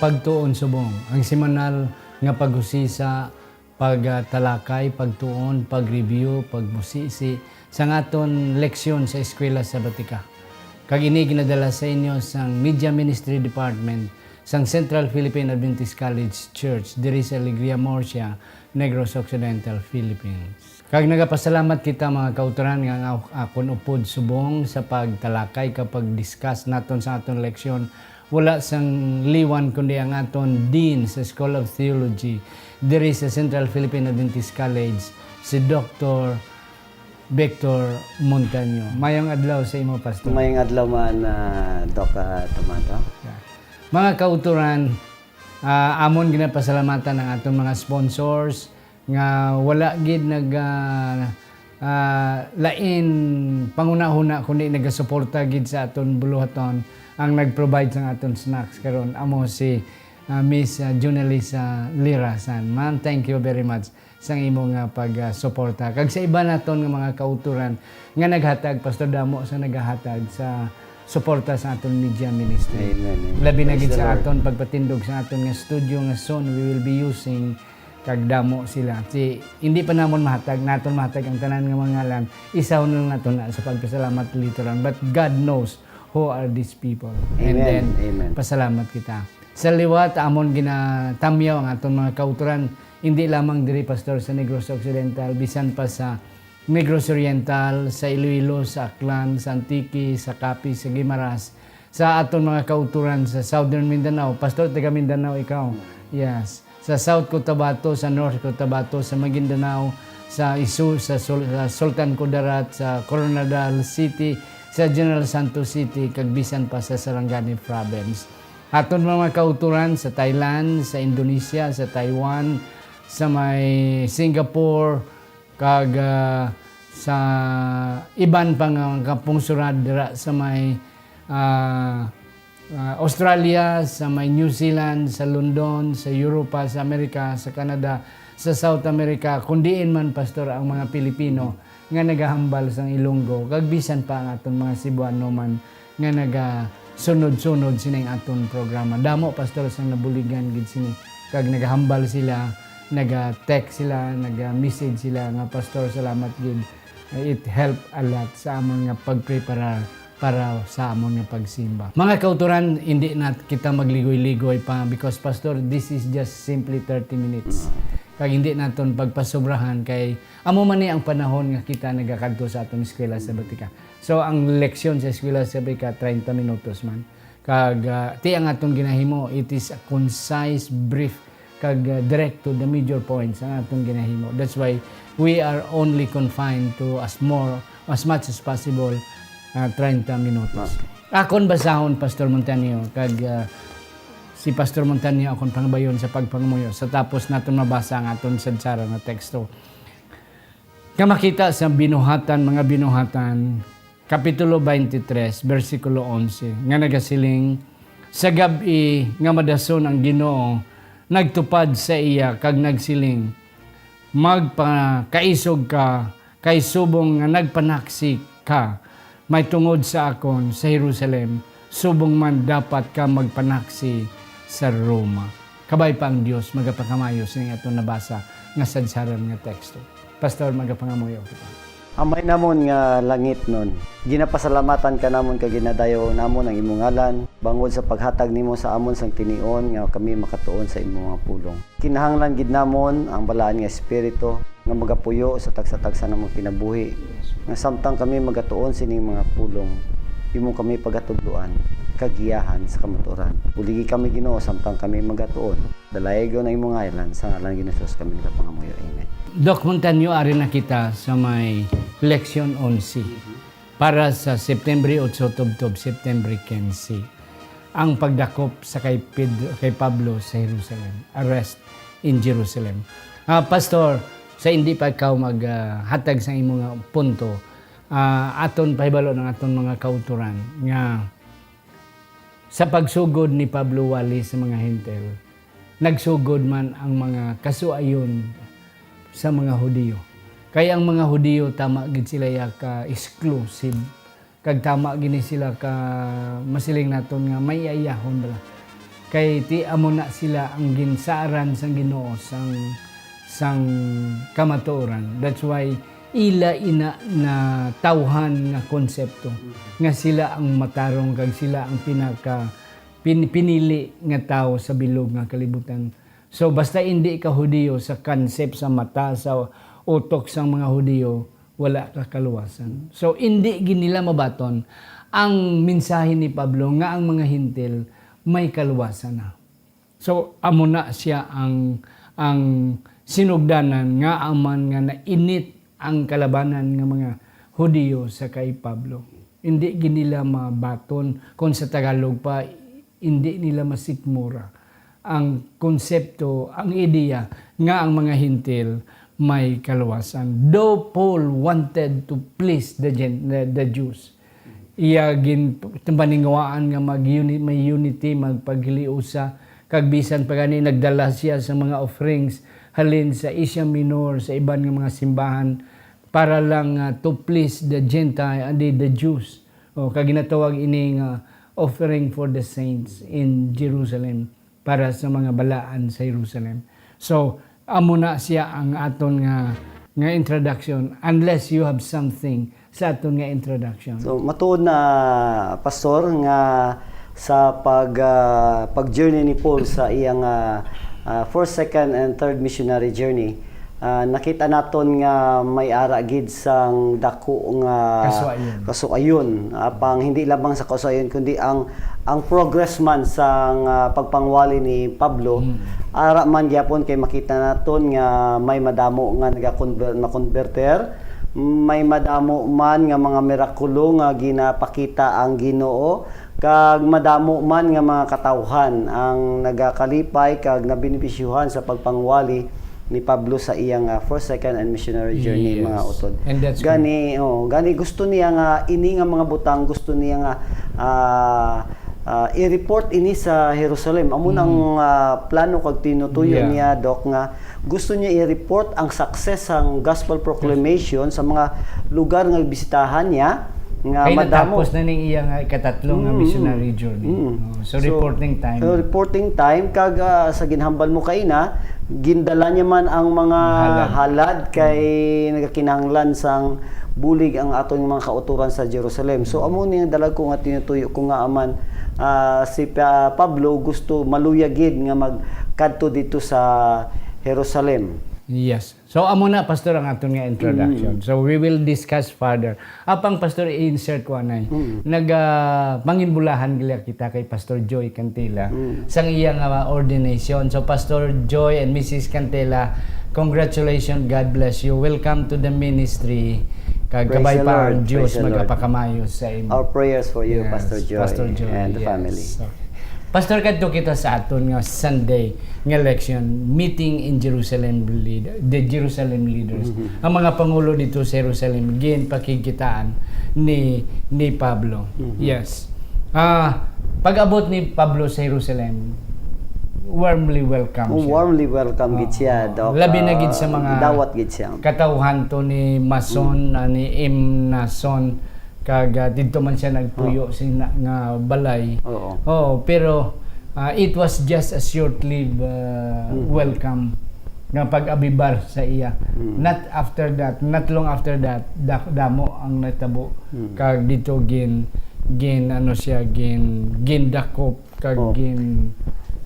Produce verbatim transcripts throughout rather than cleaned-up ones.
Pagtuon Subong, ang semanal nga pag-usisa, pagtalakay, pagtuon, pag-review, pagmusisi sang aton leksyon sa Eskwela Sabatika. Kag ini ginadala sa inyo sang Media Ministry Department sang Central Philippine Adventist College Church diri sa Alegria, Murcia, Negros Occidental, Philippines. Kag nagapasalamat kita, mga kautoran, nga ang ak-, akon upod subong sa pagtalakay kag pag-discuss naton sa aton leksyon, wala sang liwan kundi ang aton Dean sa School of Theology diri sa Central Philippine Adventist College, si Doktor Victor Montaño. Mayong adlaw sa imo, Pastor. Mayong adlaw man, ah, Doc, ah, Tomato. Yeah. Mga kautoran, ah, amon ginapasalamatan ang aton mga sponsors, nga wala gid nag, ah, ah, lain panghunahuna, kundi nagasuporta gid sa aton buluhaton. Ang nag-provide sang aton snacks karon amo si, ah, Miss, ah, Junelisa Lirasan. Ma'am, thank you very much sang imo nga pag, ah, suporta. Kag sa iban naton nga mga kautoran nga naghatag, Pastor, damo sa nagahatag sa suporta sa aton media ministry. Amen, amen. Labi na gid sa aton pagpatindog sa aton nga studio nga soon we will be using. Kag damo sila. Si, hindi pa namon mahatag, naton mahatag ang tanan nga mga ngalan. Isahon lang naton na sa pagpasalamat later on. But God knows who are these people. And then, pasalamat kita. Sa liwat, amon ginatamyaw ang aton mga kautoran, hindi lamang diri, Pastor, sa Negros Occidental, bisan pa sa Negros Oriental, sa Iloilo, sa Aklan, sa Antique, sa Capiz, sa Guimaras, sa aton mga kautoran sa Southern Mindanao. Pastor, taga Mindanao ikaw? Yes. Sa South Cotabato, sa North Cotabato, sa Maguindanao, sa Isu-, sa Sul-, sa Sultan Kudarat, sa Koronadal City, sa General Santos City, kag bisan pa sa Sarangani Province. Aton mga kautoran sa Thailand, sa Indonesia, sa Taiwan, sa may Singapore, kag, ah, sa iban pa nga kapungsuran dira sa may, ah, ah, Australia, sa may New Zealand, sa London, sa Europa, sa Amerika, sa Canada, sa South America, kun diin man, Pastor, ang mga Pilipino nga nagahambal sang Ilonggo, kag bisan pa ang aton mga Cebuano man nga nagasunod-sunod sining aton programa. Damo, Pastor, sang nabuligan gid sini, kag nagahambal sila, naga-text sila, naga-message sila nga, "Pastor, salamat gid. It help a lot sa amon nga pagpreparar para sa amon nga pagsimba." Mga kautoran, hindi na kita magligoy-ligoy pa because, Pastor, this is just simply thirty minutes. Mm. Kag hindi naton pagpasobrahan kay amo man ni ang panahon nga kita nagakadto sa aton eskwela sabatika. So, ang leksyon sa eskwela sabatika, treinta minutos man. Kag, ah, ti ang aton ginahimo, it is a concise, brief, kag, ah, direct to the major points ang aton ginahimo. That's why we are only confined to as more, as much as possible, ah, treinta minutos. Okay. Akon basahon, Pastor Montaño, kag, ah, si Pastor Montaño akon pangabayon sa pagpangamuyo. Sa tapos naton mabasa ang aton sadsaran nga teksto. Nga makita sa Binuhatan, mga Binuhatan, Kapitulo twenty-three, bersikulo onse, nga nagasiling, "Sa gab-i nga madason ang Ginoo nagtupad sa iya kag nagsiling, 'Magpakaisog ka, kay subong nga nagpanaksi ka may tungod sa akon sa Jerusalem, subong man dapat ka magpanaksi sa Roma.'" Kabay pa ang Dios magapakamayo sining aton nabasa nga sadsaran nga teksto. Pastor, magapangamuyo kita. Amay namon nga langitnon, ginapasalamatan ka namon kag ginadayaw namon ang imong ngalan, bangod sa paghatag nimo sa amon sang tinion nga kami makatuon sa imong mga pulong. Kinahanglan gid namon ang Balaan nga Espiritu nga magapuyo sa tagsa-tagsa namong kinabuhi, nga samtang kami magatuon sining mga pulong, imo kami pagatudloan kag giyahan sa kamatuoran. Buligi kami, Ginoo, samtang kami magatuon. Dalaygon ang imong ngalan, sa ngalan ni Jesus kami nagapangamuyo. Amen. Doc Montaño, ari na kita sa may leksyon onse para sa September otso tubtob September quince, ang pagdakop sa kay Pedro, kay Pablo sa Jerusalem, arrest in Jerusalem. Ah, Pastor, sa hindi pa ikaw mag, ah, hatag sa imo nga punto, ah, aton pahibalo ng aton mga kauturan nga sa pagsugod ni Pablo wali sa mga Hentil, nagsugod man ang mga kasuayon sa mga Hudiyo. Kay ang mga Hudiyo, tama gid sila ya ka exclusive, kag tama gini sila ka, masiling naton nga may iyahon bala. Kay ti amo na sila ang ginsaaran sang Ginoo sang, sang kamatuoran. That's why ila ina na tawhan nga konsepto nga sila ang matarong kag sila ang pinaka pin-, pinili nga tawo sa bilog nga kalibutan. So, basta indi ka Hudiyo sa concept sa mata, sa utok sang mga Hudiyo, wala ka kaluwasan. So, indi gid nila mabaton ang mensahe ni Pablo nga ang mga Hentil may kaluwasan na. So, amo na siya ang, ang sinugdanan nga aman nga nainit ang kalabanan nga mga Hudiyo sa kay Pablo. Hindi gid nila mabaton, kung sa Tagalog pa, hindi nila masikmura ang konsepto, ang ideya nga ang mga Hentil may kaluwasan. Though Paul wanted to please the Gen-, the, the Jews, iya gin-, paninguhaan nga mag-uni-, may unity, magpaghiliusa, kag bisan pa gani nagdala siya sa mga offerings halin sa Asia Minor, sa iban nga mga simbahan, para lang, ah, to please the Gentile, the, the Jews. O, kag ginatawag ini nga offering for the saints in Jerusalem, para sa mga balaan sa Jerusalem. So, amo na siya ang aton nga, nga introduction, unless you have something sa aton nga introduction. So, matuod na, Pastor, nga sa pag, ah, pag-journey ni Paul sa iyang, ah, ah, first, second, and third missionary journey, ah, nakita naton nga may ara gid sang dako nga Kasuayon. kasuayon. Apang hindi lamang sa kasuayon, kundi ang, ang progress man sang, ah, pagpangwali ni Pablo, Mm. ara man gyapon kay makita naton nga may madamo nga nagakonber-, nakonberter, may madamo man nga mga mirakulo nga ginapakita ang Ginoo, kag madamo man nga mga katawhan ang nagakalipay kag nabenepisyuhan sa pagpangwali ni Pablo sa iyang, ah, first, second, and missionary journey, Yes. mga utod. And that's Gani, oh, gani gusto niya nga ini nga mga butang, gusto niya nga, ah, ah, i-report ini sa Jerusalem. Amo nang, Mm. ah, plano kag tinutuyo Yeah. niya, Doc, nga gusto niya i-report ang success sang gospel proclamation sa mga lugar nga bisitahan niya, nga Kay madamo. Natapos na ning iya nga ikatatlo nga Mm. missionary journey. Mm. Oh, so, So, reporting time. so, reporting time, kag, ah, sa ginhambal mo kaina, gindala niya man ang mga Halad. halad kay Mm. nagakinahanglan sang bulig ang aton mga kauturan sa Jerusalem. So, amo ni ang dalag ko nga tinutuyo ko nga aman, ah, si Pa-, Pablo gusto maluya gid nga magkadto dito sa Jerusalem. Yes. So, amo na, Pastor, ang aton nga introduction. Mm. So, we will discuss further. Apang, Pastor, i-insert ko anay. Mm. Nag, ah, manginbulahan gila kita kay Pastor Joy Cantela. Mm. Sang iya nga ordination. So, Pastor Joy and Missus Cantela, congratulations. God bless you. Welcome to the ministry. Kag Praise kabay the pa Lord. ang Diyos Praise the Lord. magapakamayo sa imo. Our prayers for you, Yes, Pastor Joy, Pastor Joy, and the yes. family. Okay. Pastor, kadto kita sa aton nga Sunday nga leksyon, meeting in Jerusalem lead-, the Jerusalem leaders. Mhm. Ang mga pangulo dito sa Jerusalem, ginpakigkitaan ni, ni Pablo. Mhm. Yes. Ah, pag-abot ni Pablo sa Jerusalem, warmly welcome Oh, siya. warmly welcome gid siya, Oo. Doc. Labi na gid sa Ah, mga gidawat gid siya. katawhan to ni Mason, Mm. ah, ni Imnason, kag, ah, didto man siya nagpuyo Oh. sina-, nga balay. Oo. Oo, pero, ah, it was just a short-lived, ah, Mm. welcome nga pag-abibar sa iya. Mm. Not after that, not long after that, da-, damo ang natabo. Mm. Kag dito gin, gin, ano siya, gin, gindakop, kag Oh. gin,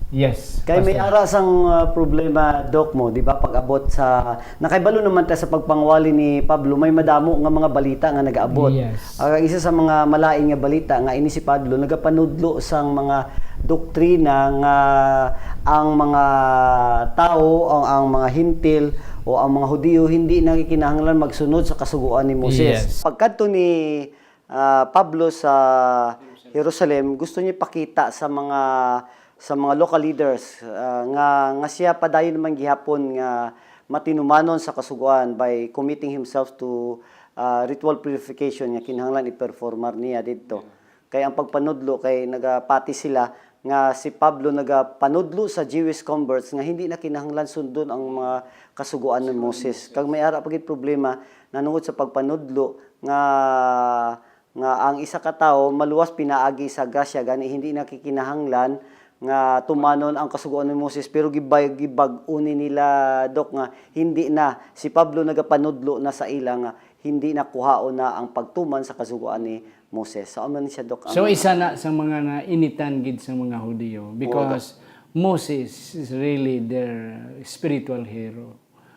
yes, Kay may Pastor. ara sang, ah, problema, Doc, mo, di ba, pag-abot sa, nakahibalo naman ta sa pagpangwali ni Pablo, may madamo nga mga balita nga nag-aabot. Yes. Ang isa sa mga malain nga balita nga ini si Pablo nagapanudlo sang mga doktrina nga ang mga tawo o ang mga Hentil o ang mga Hudiyo hindi na kinahanglan magsunod sa kasugoan ni Moses. Yes. Pagkadto ni, ah, Pablo sa Jerusalem, gusto niya pakita sa mga, sa mga local leaders, ah, nga, nga siya padayon naman gihapon nga matinumanon sa kasugoan by committing himself to, ah, ritual purification nga kinahanglan iperformar niya didto. Kay ang pagpanudlo kay nagapati sila nga si Pablo nagapanudlo sa Jewish converts nga hindi na kinahanglan sundon ang mga kasugoan ni Moses. Kag may ara pa gid problema nanungod sa pagpanudlo nga, nga ang isa ka tawo maluwas pinaagi sa grasya, gani hindi na kikinahanglan nga tumanon ang Kasugoan ni Moses, pero gibay-, gibag-o ni nila, Dok, nga hindi na, si Pablo nagapanudlo na sa ila nga hindi na kuhaon na ang pagtuman sa Kasugoan ni Moses. So, amo ni siya, Dok, ang So, isa na sa mga nainitan gid sa mga Hudiyo, Oo, Dok. because Moses is really their spiritual hero.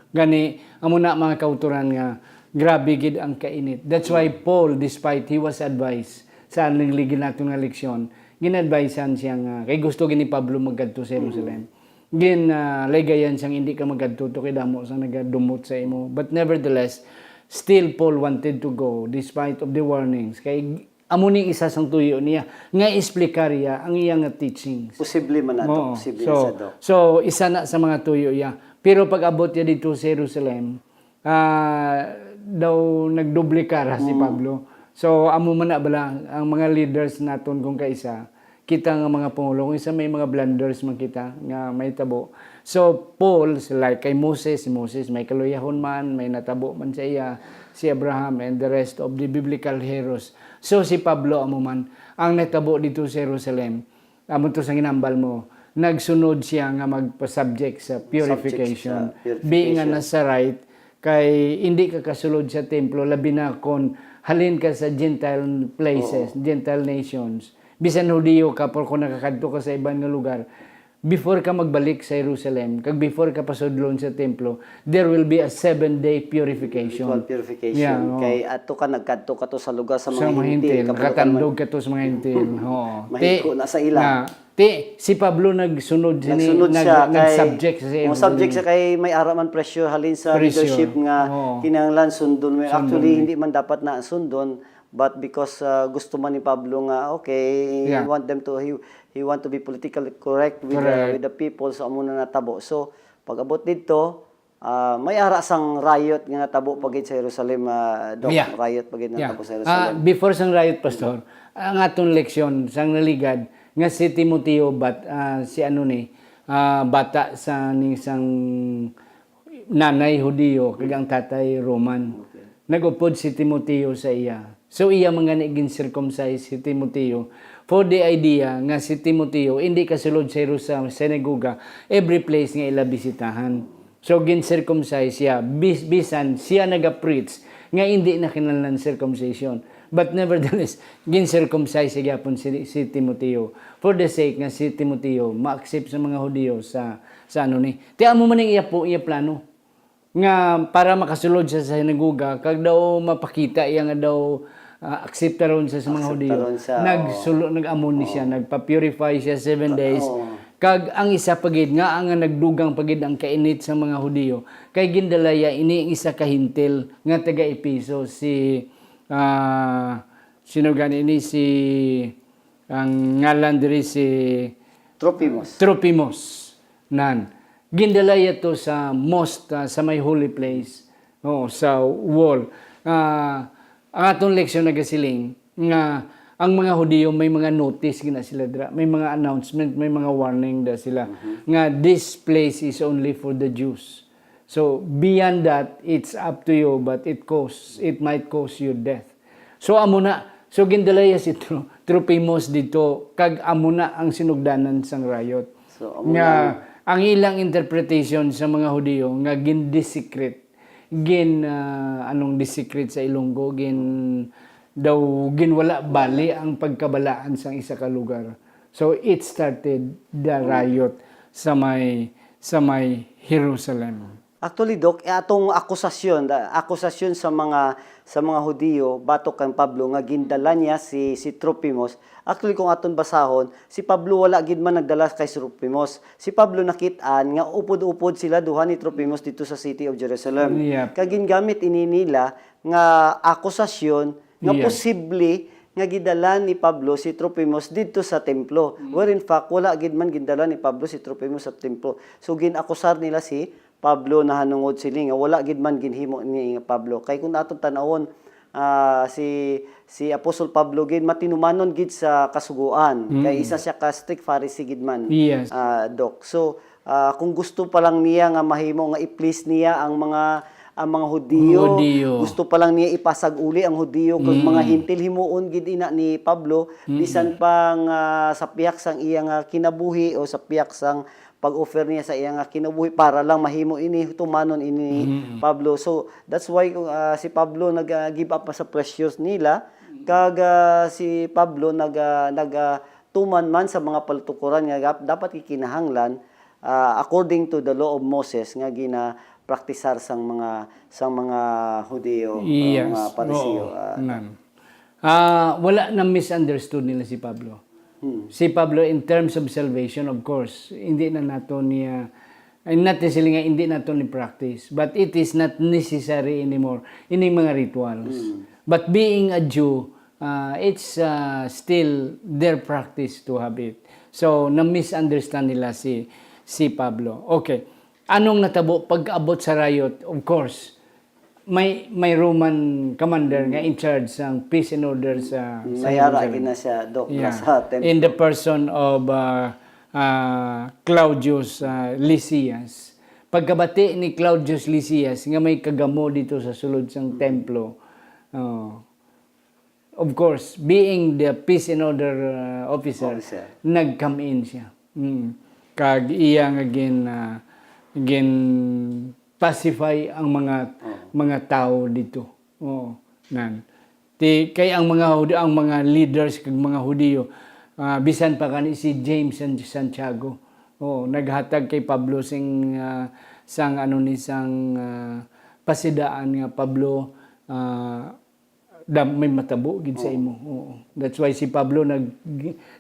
Gani, amo na, mga kautoran, nga grabe gid ang kainit. That's why Paul, despite he was advised sa aning ligi nato nga leksyon, gin-advisean siya nga, kay gusto gid ni Pablo magkadto sa Jerusalem. Gin, ah, laygayan siyang hindi ka magkadto to kay damo sang nagadumot sa imo. But nevertheless, still Paul wanted to go despite of the warnings. Kay amo ni isa sang tuyo niya nga explicar iya ang iya nga teachings. Posible man na to, Oo. posible So, na sa, Dok. so, isa na sa mga tuyo iya. Pero pag-abot niya dito sa Jerusalem, ah, daw nagdoble kara si Mm. Pablo. So, amo man na bala ang mga leaders naton kung kaisa, kita nga mga pangulo, kung isa may mga blunders man kita nga may tabo. So, Paul, like kay Moses, si Moses may kaluyahon man, may natabo man sa iya, si Abraham and the rest of the biblical heroes. So, si Pablo amo man, ang natabo dito sa Jerusalem, amo to sa ginambal mo, nagsunod siya nga magpa-subject sa Subject sa purification. Being a purification. Nazarite, kay hindi ka kasulod sa templo, labi na kon halin ka sa Gentile places, Oo. Gentile nations. Bisan Hudiyo ka, pero kung nakakadto ka sa iban nga lugar, before ka magbalik sa Jerusalem, kag before ka pasudlon sa templo, there will be a seven-day purification. Ritual purification. Yeah, oo. Kay ato ka, nagkadto ka to sa lugar sa Sa mga mga Hentil, Hentil, kabalo ka naman. nakatandog ka to sa mga Hentil. Oo. Mahiko Ti-, na sa ila. na, ti, si Pablo nagsunod sini, Nagsunod nag-, siya kay, nag-subject sa iyang mo subject siya kay may ara man pressure halin sa Pressure. leadership nga Oo. kinahanglan sundon mo. Sundon Actually, mo. hindi man dapat na sundon, but because, ah, gusto man ni Pablo nga, okay, he Yeah. want them to, he, he want to be politically correct with the, Correct. with the people, so amo na natabo. So, pag-abot didto, ah, may ara sang riot nga natabo pa gid sa Jerusalem, ah, Doc. Yeah. Riot pa gid Yeah. natabo sa Ah, Jerusalem. before sang riot, Pastor, ang aton leksyon sang naligad nga si Timoteo, bat-, ah, si ano ni, ah, bata sa ni sang nanay Hudiyo, kag ang tatay Roman. Okay. Nag-upod si Timoteo sa iya. So, iya man gani gin-circumcise si Timoteo for the idea nga si Timoteo hindi kasulod sa Jerusalem, sinagoga, every place nga ila bisitahan. So, gin-circumcise siya, bis-, bisan siya naga-preach nga hindi na kinahanglan circumcision. But nevertheless, gin-circumcise siya gyapon si, si Timoteo for the sake nga si Timoteo ma-accept sa mga Hudiyo sa, sa ano ni. Ti amo man ang iya po, iya plano. Nga para makasulod siya sa sinagoga, kag daw mapakita iya nga daw, ah, akseptaron siya sa mga Hudiyo. Akseptaron siya, oo. Nagsulo-, nag-amo ni siya, Oo. nagpa-purify siya seven days. Oo. Kag ang isa pa gid nga, ang nagdugang pa gid ang kainit sa mga Hudiyo, kay gindala iya ini ang isa ka Hentil nga taga Efeso, si, ah, sino gani ini? Si, ang ngalan diri si Trophimus. Trophimus. Nan. Gindala iya to sa most, ah, sa may holy place. Oo, sa wall. Ah, ang aton leksyon nagasiling nga ang mga Hudiyo may mga notice gina sila dira, may mga announcement, may mga warning da sila Mhm. nga this place is only for the Jews. So, beyond that, it's up to you, but it cause, it might cause you death. So, amo na. So, gindala iya si Tro-, Trophimus dito, kag amo na ang sinugdanan sang riot. So, amo Nga, na. ang ilang interpretation sa mga Hudiyo nga gin-desecrate, gin, ah, anong desecrate sa Ilonggo, gin, daw ginwala bali ang pagkabalaan sang isa ka lugar. So, it started the Mm. riot sa may, sa may Jerusalem. Actually, Doc, eh, atong akusasyon, da-, akusasyon sa mga, sa mga Hudiyo batok kang Pablo nga gindala niya si, si Trophimus. Actually, kung aton basahon, si Pablo wala gid man nagdala kay Trophimus. Si Pablo nakit-an nga upod-upod sila duha ni Trophimus dito sa city of Jerusalem. Yep. Kag gingamit ini nila nga akusasyon nga Yes. posible nga gidala ni Pablo si Trophimus didto sa templo. Mm. Where in fact, wala gid man gindala ni Pablo si Trophimus sa templo. So, gin-akusar nila si Pablo nahanungod sini nga wala gid man ginhimo ni Pablo. Kay kung aton tan-awon, ah, si, si Apostol Pablo gid matinumanon gid sa Kasugoan. Mm. Kay isa siya ka strict Pharisee gid man, Yes. ah, Doc. So, ah, kung gusto pa lang niya nga mahimo nga i-please niya ang mga, ang mga Hudiyo. Hudiyo. Gusto pa lang niya ipasag uli ang Hudiyo kag mga Hentil. Himuon gid ina ni Pablo, bisan pa nga sa pihak sang iya nga kinabuhi o sa pihak sang pag-offer niya sa iya nga kinabuhi para lang mahimo ini, tumanon ini ni Pablo. So that's why, ah, si Pablo nag-give up pa sa precious nila, kag, ah, si Pablo nag ah, nag ah, tuman man sa mga palitukuran nga gap- dapat gikinahanglan, ah, according to the law of Moses nga ginapraktisar sang mga sang mga Hudiyo, uh, Yes. mga Pariseo. Oo. Ah, Nan. Ah, wala na misunderstood nila si Pablo. Hmm. Si Pablo, in terms of salvation, of course, hindi na nato niya, ay, not necessarily nga hindi nato ni practice, but it is not necessary anymore ining mga rituals. Hmm. But being a Jew, ah, it's ah, still their practice to have it. So, na-misunderstand nila si si Pablo. Okay. Anong natabo pag-abot sa riot? Of course, may may Roman commander nga in charge sang peace and order sa sa May ara Jerusalem. Gina siya, Doc, Yeah. Sa temple. In the person of uh, uh, Claudius uh, Lysias. Pagkabati ni Claudius Lysias nga may kagamo dito sa sulod sang templo, oh, of course, being the peace and order uh, officer, Officer. Nag-come in siya. Mm. Kag iya nga gin uh, gin pacify ang mga mga tao dito. Oo, nan. Ti kay ang mga Hudi- ang mga leaders kag mga Hudiyo, ah, bisan pa kani si James and Santiago, oo, naghatag kay Pablo sing ah, sang ano ni sang ah, pasidaan nga, Pablo, ah, da, may matabo gid sa imo. Oo. That's why si Pablo nag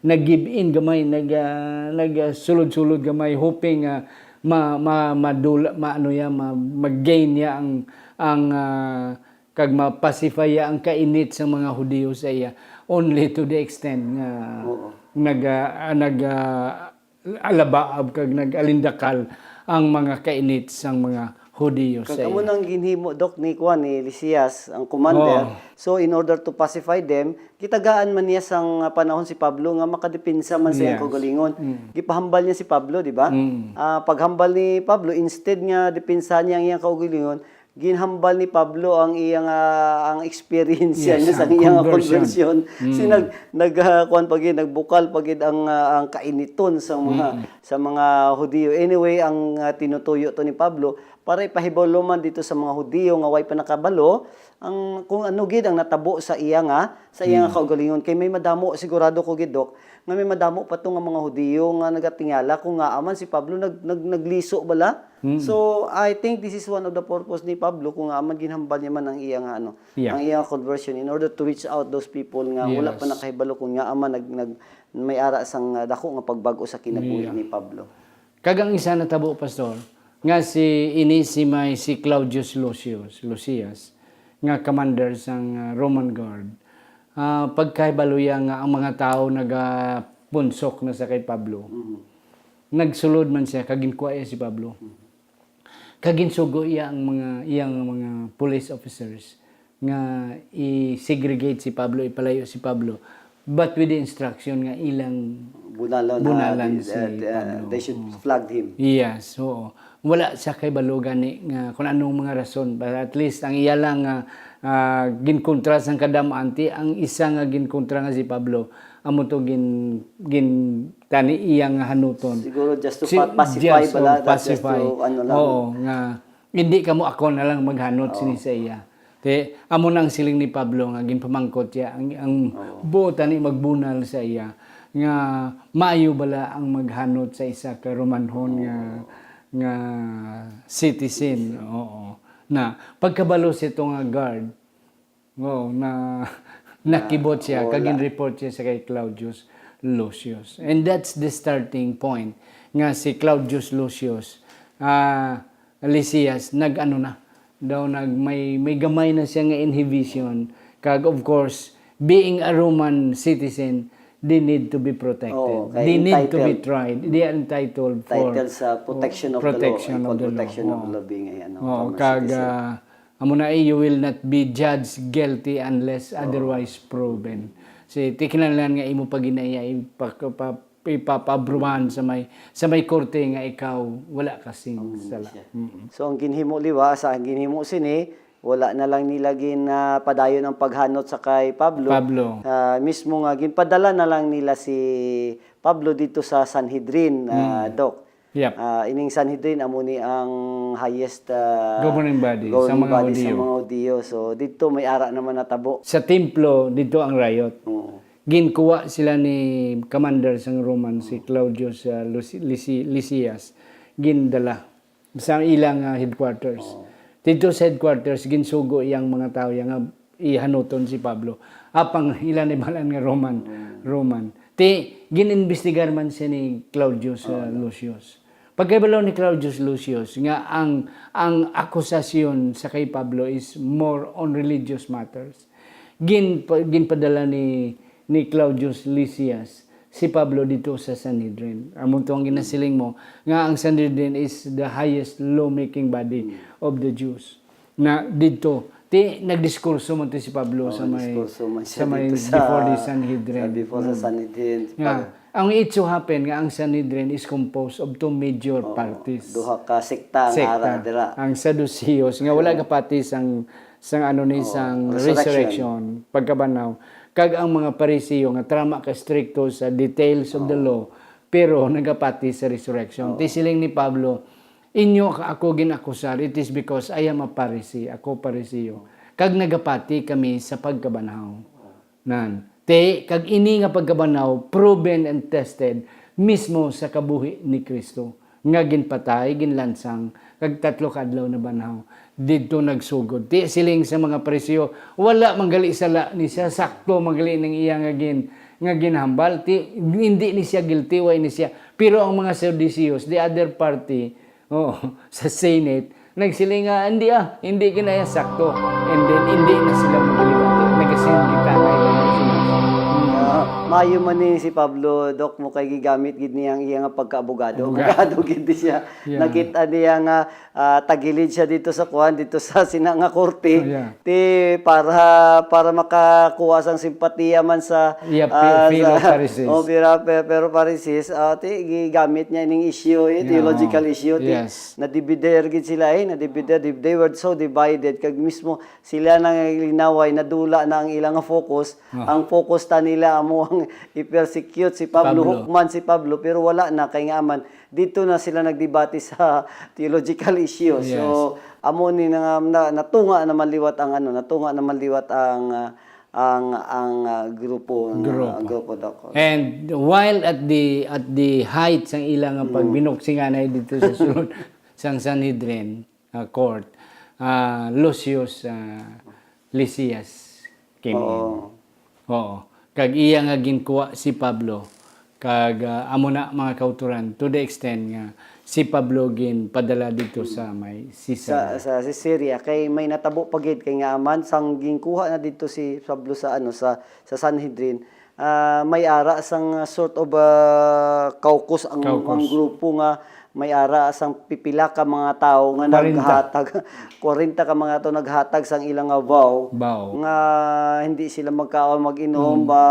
nag-give in gamay, nag ah, nag ah, sulod-sulod gamay, hoping nga ma, ma, madula, ma, ano ya, ma, mag-gain niya ang ang ah, kag ma-pacify ya ang kainit sa mga Hudiyo sa iya, only to the extent nga Oo. nag ah, nag ah, alabaab kag nag-alindakal ang mga kainit sang mga Hudiyo sa Kag amo iya. Nang ginhimo, Doc, ni kuan, ni Lysias, ang commander. Oh. So in order to pacify them, gitagaan man niya sang panahon si Pablo nga makadepensa man sa iyang Yes. kaugalingon. Mm. Gipahambal niya si Pablo, di ba? Mm. Ah, paghambal ni Pablo, instead nga depensahan niya ang iyang kaugalingon, ginhambal ni Pablo ang iyang ah, ang experience Yes, niya sa ang iyang conversion. Conversion. Si nag nag ah, kuan pa gid, nagbukal pa gid ang ah, ang kainiton sa mga sa mga Hudiyo. Anyway, ang ah, tinutuyo to ni Pablo para ipahibalo man dito sa mga Hudiyo nga way pa nakabalo ang kung ano gid ang natabo sa iya nga sa iya nga kaugalingon, kay may madamo, sigurado ko gid, Doc, nga may madamo pa to nga mga Hudiyo nga nagatingala kung ngaa man si Pablo nag, nag nagliso bala. So I think this is one of the purpose ni Pablo kung ngaa man ginhambal niya man ang iya nga ano, Yeah. ang iya nga conversion in order to reach out those people nga wala pa Yes. nakahibalo kung ngaa man nag, nag may ara sang ah, dako nga pagbag-o sa kinabuhi Yeah. ni Pablo. Kag ang isa natabo, Pastor, nga si ini si may si Claudius Lucius, Lucius, nga commander sang ah, Roman Guard, ah, pagkahibalo iya nga ang mga tawo nagapunsok na sa kay Pablo, nagsulod man siya kag ginkuha iya si Pablo. Kag ginsugo iya ang mga iyang mga police officers nga i-segregate si Pablo, ipalayo si Pablo, but with the instruction nga ilang Bunalan, Bunalan na, si uh, Pablo. They should Oo. Flog him. Yes, oo. Wala siya kay balo gani nga kung anong mga rason, but at least ang iya lang nga ah, ginkontra sang kadam-an, ti ang isa nga ginkontra nga si Pablo, amo to gin gin tani iya nga hanuton. Siguro just to Si- pa- pacify yes, bala, oh, that just pacify. To, ano lang. Oo, nga hindi kamo ako na lang maghanot sini sa iya. Te, amo na ang siling ni Pablo nga ginpamangkot siya ang, ang buot ani magbunal sa iya nga maayo bala ang maghanot sa isa ka Romanhon nga nga citizen. Oo. Na pagkabalo siya to nga guard, oo, na nakibot siya kag Wala. Gin-report siya sa kay Claudius Lucius. And that's the starting point nga si Claudius Lucius, ah, Lysias, nag-ano na, daw nag may may gamay na siya nga inhibition, kag of course, being a Roman citizen, they need to be protected. Oo, kay They need to be entitled. Tried. They are entitled for Title sa protection of protection the law, of equal the law. protection of Oo. the law being a, ano, Oo, Roman kag citizen. Ah, amo na, eh, you will not be judged guilty unless otherwise proven. Si ti kinahanglan nga imo pa ginaya ipa, pa, ipapabruhan sa may, sa may korte nga ikaw wala ka sing Ang sala. siya. Mm. So ang ginhimo liwa sa ang ginhimo sini, wala na lang nila gin ah, padayon ang paghanot sa kay Pablo. Pablo. Ah, mismo nga ginpadala na lang nila si Pablo dito sa Sanhedrin, ah, Doc. Yep. Ah, ining Sanhedrin amo ni ang highest ah, Governing body sa governing mga body sa Hudiyo. mga Hudiyo. So dito may ara naman natabo. Sa templo dito ang riot. Oo. Ginkuha sila ni commander sang Roman, si Claudius ah, Luci- Lisi- Lysias, gindala sa ilang ah, headquarters. Dito sa headquarters, ginsugo iyang mga tawo iya nga ihanuton si Pablo. Apang ila ni balan nga Roman, Roman. Ti ginimbestigar man siya ni Claudius ah, Lucius. Pagkabalo ni Claudius Lucius nga ang ang akusasyon sa kay Pablo is more on religious matters. Gin, ginpadala ni ni Claudius Lysias si Pablo dito sa Sanhedrin. Amo to ang ginasiling mo nga ang Sanhedrin is the highest lawmaking body of the Jews. Na dito, ti nagdiskurso man to si Pablo sa may Diskurso man siya sa may dito sa, before the Sanhedrin. sa before sa Sanhedrin. Nga, ang it so happen nga ang Sanhedrin is composed of two major parties. Duha ka sekta ang Sekta, ara dira. Ang Saduceos nga wala gapati sang sang ano ni sang resurrection. Resurrection, pagkabanaw, kag ang mga Pariseo nga trama ka stricto sa details of the law, pero nagapati sa resurrection. Ti siling ni Pablo, "Inyo ka ako ginakusar, it is because I am a Pharisee, ako Pariseo, kag nagapati kami sa pagkabanhaw." Nan, ti kag ini nga pagkabanhaw proven and tested mismo sa kabuhi ni Cristo, nga ginpatay, ginlansang, kag tatlo ka adlaw nabanhaw. Didto nagsugod. Ti siling sa mga Pariseo, "Wala man gali sala ni siya, sakto man gali ning iya nga gin nga ginhambal. Ti hindi ni siya guilty, way ni siya." Pero ang mga Saduceos, the other party, oh, sa Senate, nagsiling nga, "Hindi ah, hindi ginaya sakto." And then, hindi na sila magkaliwati. Nagasin kita na ilang sila. Ah, maayo man ni si Pablo, Doc, mo kay gigamit gid niya ang iya nga pagkaabogado. Abogado. Abogado gid siya. Yeah. Nakita niya nga ah, tagilid siya dito sa kuan, dito sa sina nga korte. Oh, yeah. Ti para para makakuha sang simpatiya man sa Yeah, ah, fe- fellow sa- Pharisees. Oh, pira, pe- pero Pharisees, ah, ti gigamit niya ining issue, eh, Yeah. theological issue. Ti Yes. nadivider gid sila eh, nadivider. They were so divided kag mismo sila na linaway nadula na ang ilang focus. Ah. Ang focus ta nila amo ang i-persecute si Pablo, Pablo. Hukman si Pablo, pero wala na kay nga man dito na sila nagdebate sa theological issue. So amo ni na, na, natunga naman liwat ang ano, natunga naman liwat ang ah, ang ang ah, grupo, ang, Grupo. ang grupo, Doc. And while at the at the height sang ilang nga pagbinuksinganay dito sa sulod sang Sanhedrin uh, court, uh, Lucius uh, Lysias came in. Oo. Oo. Kag iya nga ginkuha si Pablo, kag uh, amo na, mga kauturan, to the extent nga si Pablo ginpadala dito sa may sa Caesarea. Sa Caesarea kay may natabo pa gid kay nga man sang ginkuha na dito si Pablo sa ano sa sa Sanhedrin, ah, may ara sang sort of ah, caucus ang, Caucus. Ang grupo nga may ara sang pipila ka mga tawo nga Kwarenta. Naghatag kwarenta ka mga tawo naghatag sang ilang nga vow Vow. Nga hindi sila magkaon mag-inom ba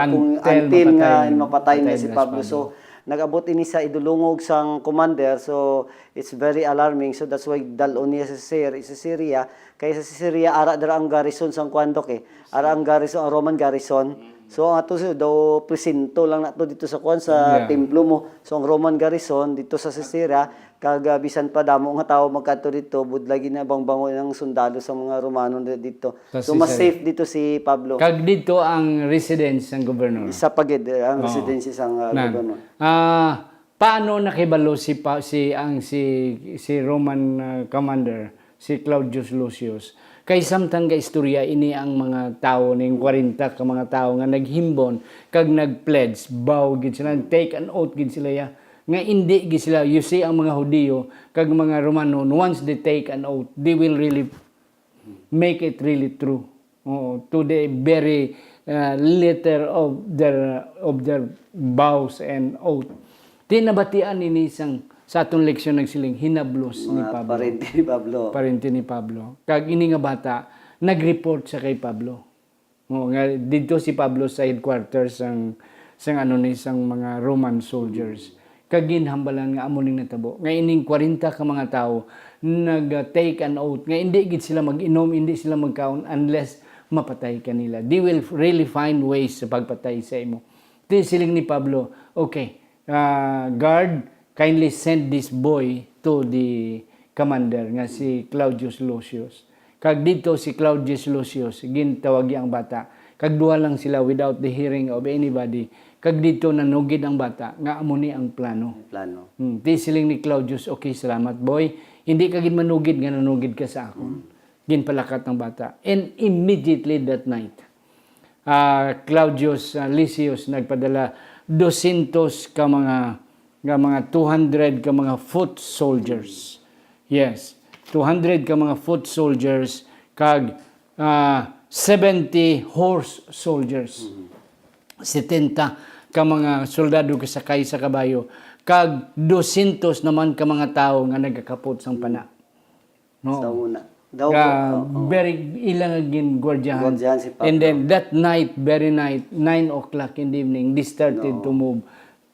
kung Until until nga mapatay. Mapatay na Mapatay si na si Pablo. Pablo. So nag-abot ini sa idulungog sang commander, so it's very alarming. So that's why dal-on niya sa Syria, sa Syria. Kay sa Syria ara dira ang garrison sang kuan, Doc, eh. Ara ang garrison, ang Roman garrison. So ang ato si daw presinto lang nato dito sa kuan sa Yeah. templo mo. So ang Roman garrison dito sa Caesarea, kag ah, bisan pa damo nga tawo magkadto dito, budlay gid na bangbangon ang sundalo sa mga Romano na dito. Sa So mas Caesarea. Safe dito si Pablo. Kag dito ang residence ng governor. Isa pa gid eh, ang Oo. Residence sang ah, Nan. Governor. Ah, paano nakibalo si pa, si ang si si Roman ah, commander, si Claudius Lucius? Kay samtang ka istorya ini ang mga tawo ning kwarenta ka mga tawo nga naghimbon kag nag-pledge, vow gid sila, take an oath gid sila ya, nga indi gid sila, you see, ang mga Hudiyo kag mga Romano, once they take an oath, they will really make it really true. Oo, to the very uh, letter of their of their vows and oath. Ti nabatian ini sang sa atong leksyon nagsiling hinablos ni Mga Pablo. Parente ni Pablo. Parente ni Pablo. Kag ini nga bata nag-report sa kay Pablo. Oo, nga dito si Pablo sa headquarters sang sang ano ni, sang mga Roman soldiers. Kag ginhambalan nga amo ning natabo, nga ining kwarenta ka mga tawo nag-take an oath nga indi gid sila mag-inom, indi sila magkaon unless mapatay ka nila. They will really find ways sa pagpatay sa imo. Ti siling ni Pablo, "Okay, ah, guard, kindly send this boy to the commander nga si Claudius Lucius." Kag didto si Claudius Lucius, gintawag iya ang bata. Kag duha lang sila without the hearing of anybody. Kag didto nanugid ang bata nga amo ni ang plano. Ang plano. Hmm, ti siling ni Claudius, "Okay, salamat, boy. Hindi ka gid manugid nga nanugid ka sa akon." Ginpalakat ang bata. And immediately that night, ah, Claudius, ah, Lysias nagpadala dosyentos ka mga, nga mga two hundred ka mga foot soldiers. Yes, two hundred ka mga foot soldiers kag, ah, seventy horse soldiers. Setenta ka mga soldado kasakay sa kabayo, kag dosyentos naman ka mga tawo nga nagakapot sang pana. No. Sa una. Daw, Ga-, oo. Very, ila nga gingwardyahan. Gwardyahan si Pablo. And then that night, very night, nine o'clock in the evening, they started No. to move,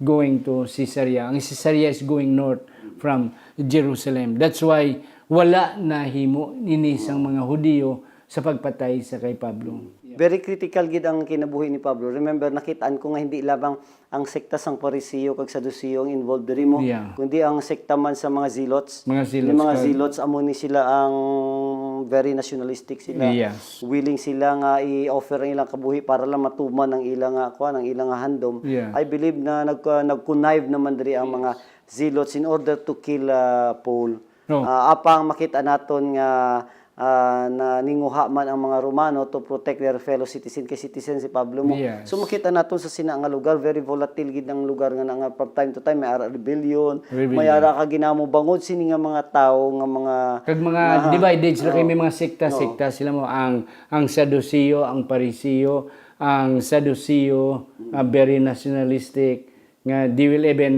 going to Caesarea. Ang Caesarea is going north from Jerusalem. That's why wala nahimo ini sang mga Hudiyo sa pagpatay sa kay Pablo. Very critical gid ang kinabuhi ni Pablo. Remember, nakitaan ko nga hindi lamang ang sekta sang Pariseo kag Saduceo ang involved diri mo, Yeah. kundi ang sekta man sa mga zealots. Mga zealots, Yung mga ka- zealots, amo ni sila ang very nationalistic sila. Yes. Willing sila nga i-offer ang ilang kabuhi para lang matuman ang ilang, ah, kuwan, ang ilang, ah, handom. Yeah. I believe na nag-, ah, nag-connive naman diri ang mga zealots in order to kill, ah, Paul. No. Ah, apang makita naton nga, ah, naninguha man ang mga Romano to protect their fellow citizen, kay citizen si Pablo mo. Yes. So, makita naton sa sina nga lugar, very volatile gid ang lugar nga, nga from time to time may ara rebellion, Rebellion. may ara ka ginamo bangod sini nga mga tawo nga mga Kag mga nga, divided sila, kay oo. may mga sekta, No. sekta sila mo. Ang, ang Saduceo, ang Pariseo, ang Saduceo, ah, very nationalistic, nga they will even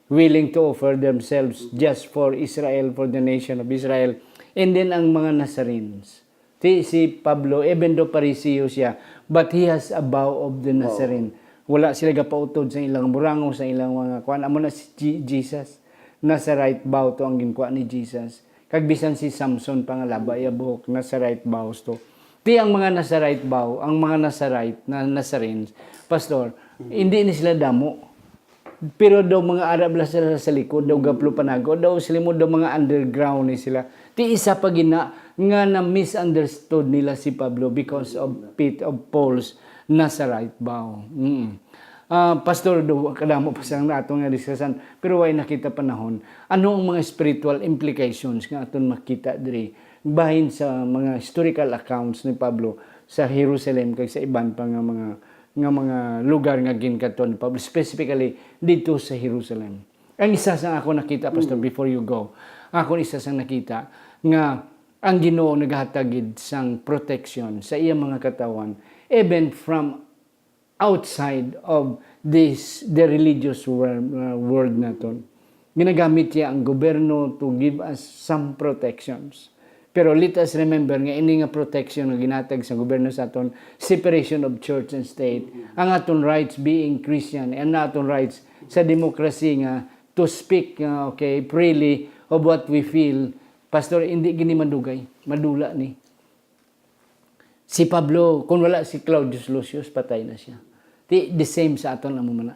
willing to offer themselves just for Israel, for the nation of Israel. And then ang mga Nazarenes. Ti si Pablo, even though Pariseo siya, but he has a vow of the Wow. Nazarene. Wala sila gapautod sa ilang burango, sa ilang mga kuan. Amo na si Je-, Jesus. Nazarite vow to ang ginkuha ni Jesus. Kag bisan si Samson pa nga laba iya buhok, Nazarite vows to. Ti ang mga Nazarite vow, ang mga Nazarite, na Nazarenes, Pastor, hindi ni sila damo. Pero daw mga ara bala sila sa likod, daw gaplo panago, daw sila mo, daw mga underground ni sila. Ti isa pa gina nga na-misunderstood nila si Pablo because of Pete, of Paul's Nazarite vow. Mm. Ah, Pastor, do kadamo pa sang nato nga diskusyon, pero way nakita panahon. Ano ang mga spiritual implications nga aton makita diri bahin sa mga historical accounts ni Pablo sa Jerusalem kag sa iban pa nga mga, nga mga lugar nga ginkadto ni Pablo, specifically dito sa Jerusalem? Ang isa sa ako nakita, Pastor, Mm. before you go, ako isa sa nakita nga ang Ginoo nagahatag gid sang protection sa iyang mga katawhan, even from outside of this, the religious wor-, uh, world naton. Ginagamit niya ang gobyerno to give us some protections. Pero let us remember nga ini nga protection nga ginatag sa gobyerno sa aton, separation of church and state, ang aton rights being Christian, and aton rights sa democracy nga to speak, uh, okay, freely of what we feel. Pastor, hindi gini madugay, madula ni. Si Pablo, kung wala si Claudius Lucius, patay na siya. Ti, the same sa aton amo man na.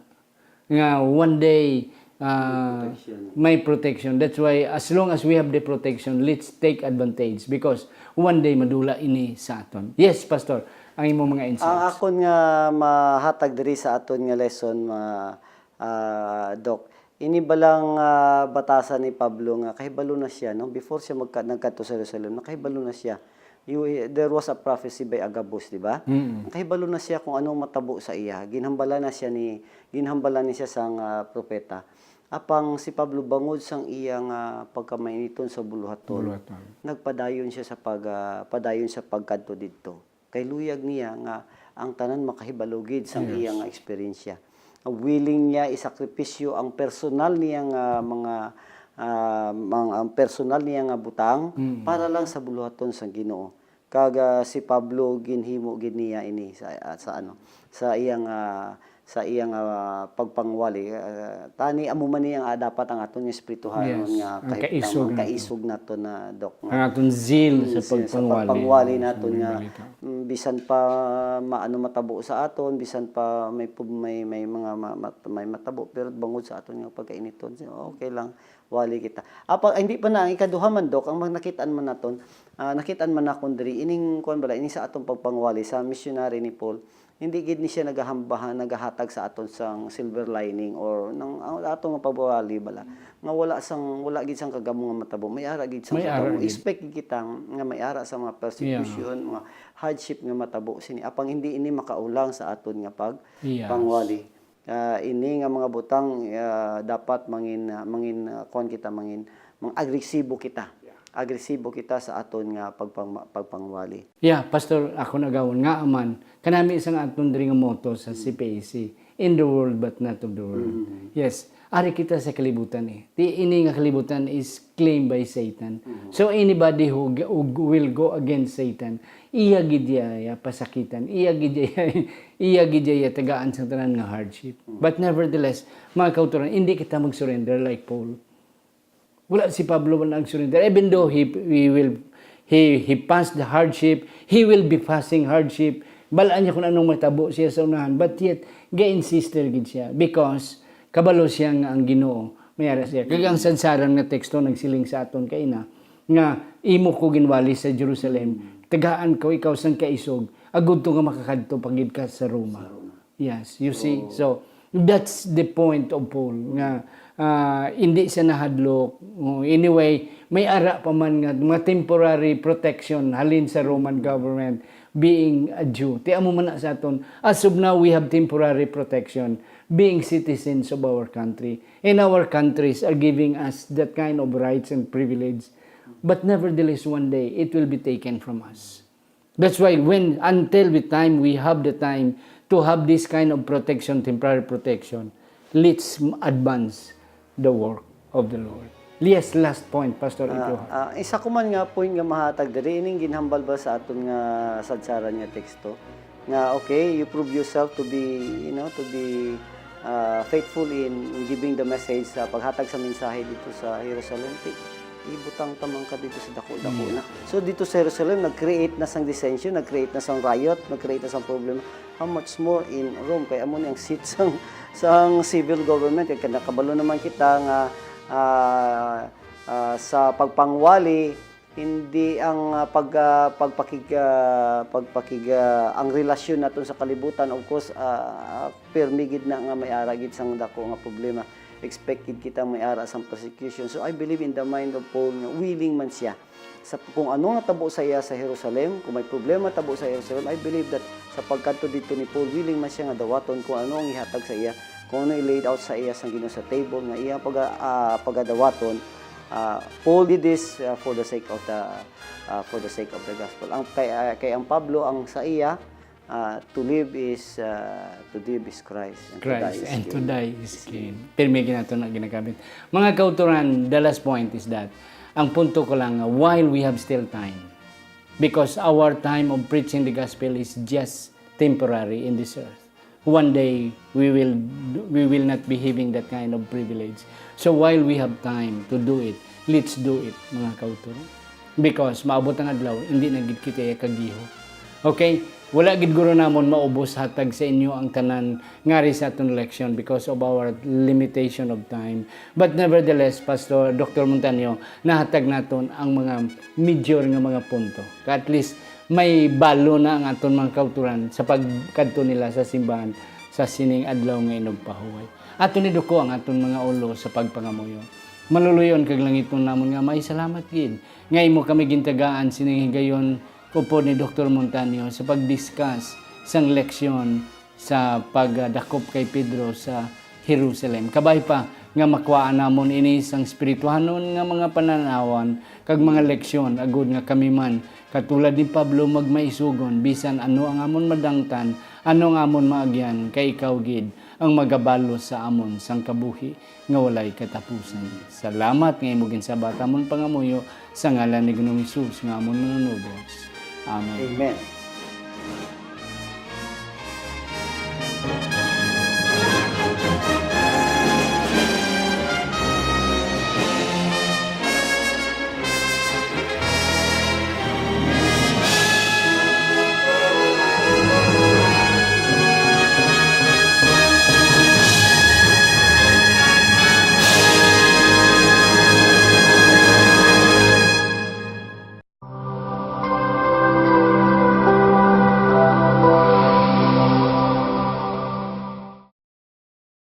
Nga one day, ah, May protection. may protection. That's why, as long as we have the protection, let's take advantage because one day madula ini sa aton. Yes, Pastor, ang imong mga insights. Ang akon nga mahatag diri sa aton nga lesson, ma-, ah, Doc, ini balang, ah, batasan ni Pablo nga kahibalo na siya, no? Before siya magka-, nagkadto sa Jerusalem, nakahibalo na siya. You, there was a prophecy by Agabus, di ba? Mm. Kahibalo na siya kung anong matabo sa iya. Ginhambala na siya ni, ginhambala ni siya sang, ah, propeta. Apang si Pablo, bangod sang iya nga pagkamainiton sa buluhaton, Buluhaton. nagpadayon siya sa pag, ah, padayon sa pagkadto didto. Kay luyag niya nga ang tanan makahibalo gid sang Yes. iya nga eksperyensya. Willing niya isakripisyo ang personal niya nga mga, ah, mang-, ang personal niya nga butang Mm. para lang sa buluhaton sang Ginoo. Kag, ah, si Pablo, ginhimo gid niya ini sa, ah, sa ano, sa iyang, ah, sa iya nga pagpangwali. Ah, tani amo man ni ang, ah, dapat ang aton nga espirituhanon Yes, nga ang kahimtang, kaisog ang nato. kaisog nato na, Dok, nga Ang aton zeal Mm, sa sa, sa pagpangwali. pagpangwali Yes, naton ang nga, balita. mm, bisan pa maano matabo sa aton, bisan pa may pub-, may, may mga ma-, mat-, may matabo, pero bangod sa aton nga pagkainiton, okay lang, wali kita. Apa, hindi pa na, ang ikaduha man, Dok, ang mga nakitaan man naton, ah, nakitaan man nakon diri, ining, kuwan bala, ining sa atong pagpangwali, sa missionary ni Paul, hindi gid ni siya nagahambahan, nagahatag sa aton sang silver lining or nang, ang aton nga pagwali bala, nga wala sang, wala gid sang kagamo nga matabo, may ara gid sang May ara kagamo. gid. Expect gid kita nga may ara sa mga persecution, Yeah. mga hardship nga matabo sini. Apang hindi ini makaulang sa aton nga pag-, Yes. pangwali. Ah, ini nga mga butang, ah, dapat mangin, ah, mangin, ah, kuwan kita, mangin, mang agresibo kita. Yeah. Agresibo kita sa aton nga pagpang-, pagpangwali. Yeah, Pastor, ako nagawon nga man, kanami sang aton diri nga motto sa Mm. C P A C, "In the world, but not of the world." Mm. Yes, ari kita sa kalibutan eh. Ti-, ini nga kalibutan is claimed by Satan. Mm. So anybody who g-, who g-, will go against Satan, iya gid iya, iya pasakitan, iya gid iya, iya gid iya tagaan sa tanan nga hardship. Mm. But nevertheless, mga kauturan, hindi kita mag-surrender like Paul. Wala si Pablo, wala nag-surrender. Even though he, he will, he, he passed the hardship, he will be passing hardship. Balaan niya kung anong matabo siya sa unahan. But yet, ga-insister gid siya. Because, kabalo siya nga ang Ginoo, may ara siya. Kag ang sadsaran nga teksto nagsiling sa aton kaina, nga imo ko ginwali sa Jerusalem, tagaan ko ikaw sang kaisog, agud to nga makakadto pa gid ka sa Roma. Sa Roma. Yes, you see? Oh. So, that's the point of Paul, nga, ah, hindi siya nahadlok. Oh, anyway, may ara pa man nga mga temporary protection halin sa Roman government being a Jew. Ti amo man na sa aton. As of now, we have temporary protection being citizens of our country. And our countries are giving us that kind of rights and privilege. But nevertheless, one day, it will be taken from us. That's why when, until the time we have the time to have this kind of protection, temporary protection, let's advance the work of the Lord. Yes, last point, Pastor, if you Ah, have. ah, isa ko man nga point nga mahatag diri, ining ginhambal ba sa aton nga sadsaran nga teksto, nga, okay, you prove yourself to be, you know, to be, ah, faithful in giving the message sa paghatag sa mensahe dito sa Jerusalem. Ti-, ibutang ta man ka dito sa dako-dako Yeah. na. So, dito sa Jerusalem, nag-create na sang dissension, nag-create na sang riot, nag-create na sang problema. How much more in Rome? Kay amo ni ang seat sang, sang civil government. Kay nakabalo naman kita nga, ah, ah, sa pagpangwali, hindi ang, ah, pag, ah, pagpakig-, ah, pagpakig-, ah, ang relasyon naton sa kalibutan, of course, ah, ah, pirmi gid na nga may ara gid sang dako nga problema. Expect gid kita may ara sang persecution. So, I believe in the mind of Paul nga willing man siya sa kung ano nga tabo sa iya sa Jerusalem, kung may problema tabo sa Jerusalem, I believe that sa pagkadto dito ni Paul, willing man siya nga dawaton kung ano ang ihatag sa iya, kung ano i-laid out sa iya sang Ginoo sa table nga iya pag-, ah, pagadawaton. Ah, Paul did this, ah, for the sake of the, ah, for the sake of the gospel. Ang kay, ah, kay ang Pablo, ang sa iya, ah, to live is, ah, to live is Christ, and to die Christ, is and to gain. die is Is gain. gain. Pirmi gid nato na ginagamit. Mga kauturan, the last point is that, ang punto ko lang, while we have still time, because our time of preaching the gospel is just temporary in this earth. One day, we will, we will not be having that kind of privilege. So while we have time to do it, let's do it, mga kauturan. Because maabot ang adlaw, hindi na gid kita kagiho. Okay? Wala gid guro namon maubos hatag sa inyo ang tanan ngari sa aton leksyon because of our limitation of time. But nevertheless, Pastor Doctor Montaño, nahatag naton ang mga major nga mga punto. At least, may balo na ang aton mga kauturan sa pagkadto nila sa simbahan sa sining adlaw nga inugpahuway. Aton iduko ang aton mga ulo sa pagpangamuyo. Maluluy-on kag langitnon namon nga Amay, salamat gid nga imo kami gintagaan sining higayon upod ni Doktor Montaño sa pag-discuss sang leksyon sa pagdakop kay Pedro sa Jerusalem. Kabay pa nga makuhaan namon ini sang espirituhanon nga mga panan-awan kag mga leksyon, agud nga kami man, katulad ni Pablo, magmaisugon bisan ano ang amon madangtan, ano ang amon maagyan, kay ikaw gid ang magabalos sa amon sang kabuhi nga walay katapusan. Salamat nga imo ginsabat amon pangamuyo sa ngalan ni Ginoong Hesus nga amon Manunubos. Amen. Amen.